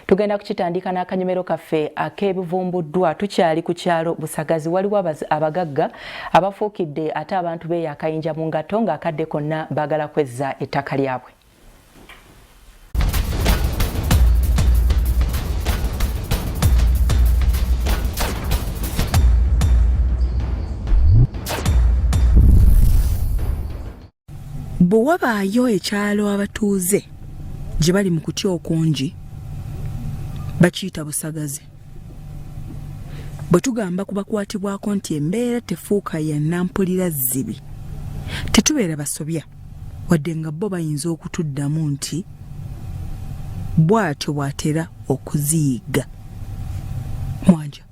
Tugenda kukitandika n'akanyomero kaffe ak'ebivumbuddwa. Tukyali ku kyalo Busagazi, waliwo abagagga abafuukidde ate abantu beeyo akayinja mu ngatto ng'akadde konna baagala kwezza ettaka lyabwe. Bwe wabaayo ekyalo abatuuze gye bali mu kutya okungi bakiyita Busagazi. Bwe tugamba ku bakwatibwako nti embeera tefuuka ya nampulira zzibi tetubeera basobya wadde nga bo bayinza okutuddamu nti bw'atyo bw'atera okuziyigga. Mwanja.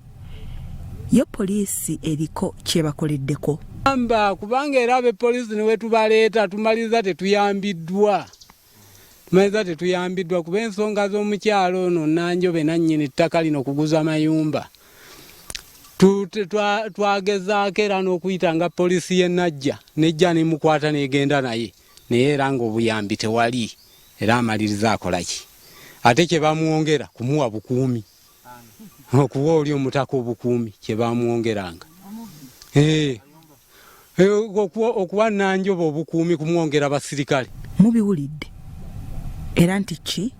Yo poliisi eriko kyebakoleddeko. Amba kubanga era abe poliisi ne wetubaleeta tumaliriza tetuyambiddwa, tumaliriza tetuyambiddwa kuba ensonga z'omukyalo ono Nanjobe nannyini ttaka lino kuguza mayumba twagezaako era n'okuyita nga poliisi y'e Najja nejja nemukwata negenda naye naye era ng'obuyambi tewali era amaliriza akolaki ate kye bamwongera kumuwa bukuumi okuwa oli omutaka obukuumi kye bamwongeranga eh, eh, okuwa Nanjoba obukuumi kumwongera basirikale. Mubiwulidde era nti ki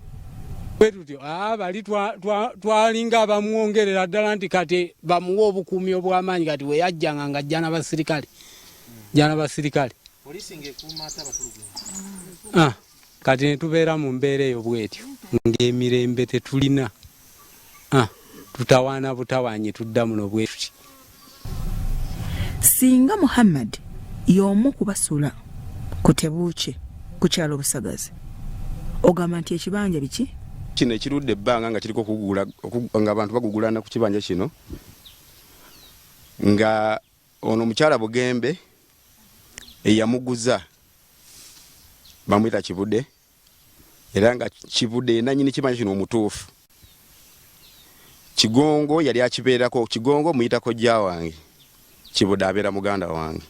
bwe tutyo ah, bali twalinga abamwongerera ddala nti kati bamuwe obukuumi obw'amaanyi kati we yajjanga nga ajja na basirikale ah. Kati ne tubeera mu mbeera eyo bw'etyo ng'emirembe tetulina, ah, tutawaana butawaanyi tudda muno bwe tuti. Singa Muhammad y'omu ku basula ku Tebuukye ku kyalo Busagazi, ogamba nti ekibanja biki? Kino ekirudde ebbanga nga kiriko okugula, nga abantu bagugulana ku kibanja kino nga ono omukyala Bugembe eyamuguza bamuyita Kibude era nga Kibude yenanyini kibanja kino omutuufu. Kigongo yali akibeerako. Kigongo muyita kojja wange, Kibude abeera muganda wange.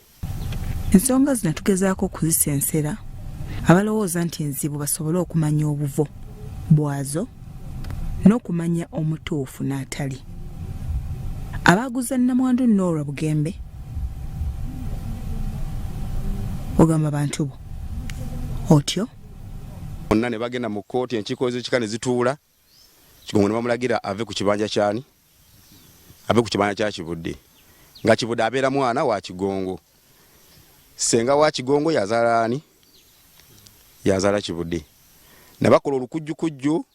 Ensonga zino tugezaako okuzisensera abalowooza nti nzibu basobole okumanya obuvo bwazo n'okumanya omutuufu n'atali. Abaaguza Nnamwandu Norah Bugembe ogamba bantu bo otyo? Bonna ne bagenda mu kkooti, enkiiko z'ekika ne zituula, Kigongo ne bamulagira ave ku kibanja kyani? Ave ku kibanja kya Kibudde, nga Kibudde abeera mwana wa Kigongo. Ssenga wa Kigongo yazaala ani? Yazaala Kibudde. Ne bakola olukujjukujju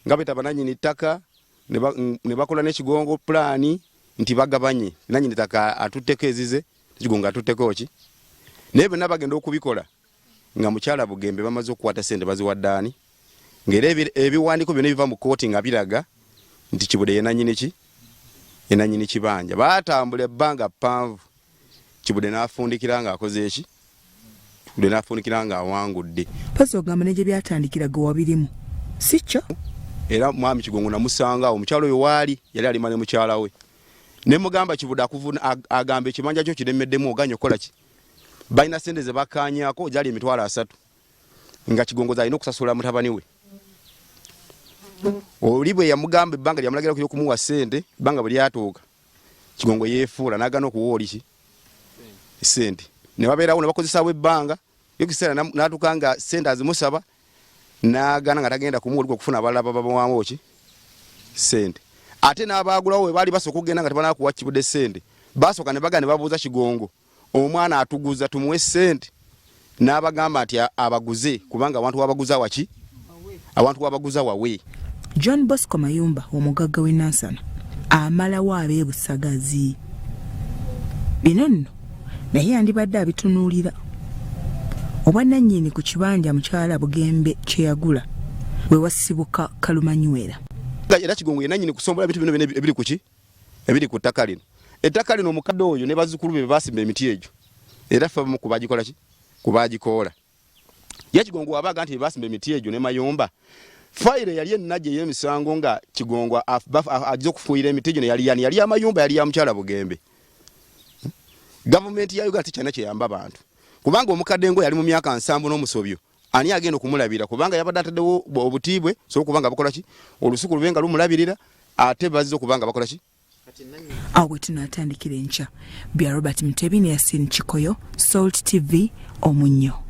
nga beta bananyini ttaka ne bakola ne Kigongo pulaani nti bagabanye, nanyini ttaka atutteko ezize, Kigongo atutteko ki, naye byonna bagenda okubikola nga mukyala Bugembe bamaze okukwata ssente baziwadde ani, ng'era ebiwandiiko byonna ebiva mu kkooti nga biraga nti Kibude ye nanyini ki, ye nanyini kibanja. Baatambula ebbanga ppanvu, Kibude n'afundikira ng'akoze eki, Kibude n'afundikira ng'awangudde. Mpozzi ogamba ne gye byatandikira gwe wabirimu, si kyo? Era mwami Kigongo namusanga awo omukyala oyo waali yali alima ne mukyala we, ne mugamba Kibude akuvuna agamba ekibanja kyo kiremeddemu oganye okukola ki? Balina ssente ze bakkaanyaako gyali 300,000 nga Kigongo z'alina okusasula mutabani we. Oli bwe yamugamba ebbanga lyamulagira okumuwa ssente, ebbanga bwe lyatuuka Kigongo yeefuula n'agaana okuwa oli ki ssente, ne babeerawo ne bakozesaawo ebbanga yo kiseera n'atuuka nga ssente azimusaba n'agaana nga tagenda kumuwa oli okufuna abalala babamuwamu ki ssente. Ate n'abaagulawo bwe baali basooka okugenda nga tebanakuwa Kibude ssente, baasooka ne bagana ne babuuza Kigongo omwana atuguza tumuwe ssente, n'abagamba nti abaguze kubanga awantu wabaguza waki awantu wabaguza wawe. John Bosco Mayumba omugagga w'e Nansana amalawo ab'e Busagazi. Bino nno naye yandibadde abitunuulira. Obwannannyini ku kibanja mukyala Bugembe kye yagula we wasibuka Kalumanywera. Era Kigongo ye nannyini kusombola bintu bino byonna ebiri ku ki ebiri ku ttaka lino. Ettaka lino omukadde oyo ne bazzukulu be baasimba emiti egyo era ffe abamu ku baagikola ki ku baagikoola. Ye Kigongo w'aba nti baasimba emiti egyo ne mayumba, fayiro eyali ennajja ey'emisango nga Kigongo ajja okufuuyira emiti egyo ne yali yani yali amayumba yali ya mukyala Bugembe. Gavumenti ya Uganda tekyalina kyeyamba bantu kubanga omukadde ngo yali mu myaka 70 n'omusobyo. Ani agenda okumulabirira? Kubanga yabadde ataddewo obuti bwe so okuba nga bakola ki, olusuku lube nga lumulabirira, ate bazze okuba nga bakola ki? Awo bwe tunaatandikira enkya. Bya Robert Mutebi ne Yasin Kikoyo, Salt TV, Omunnyo.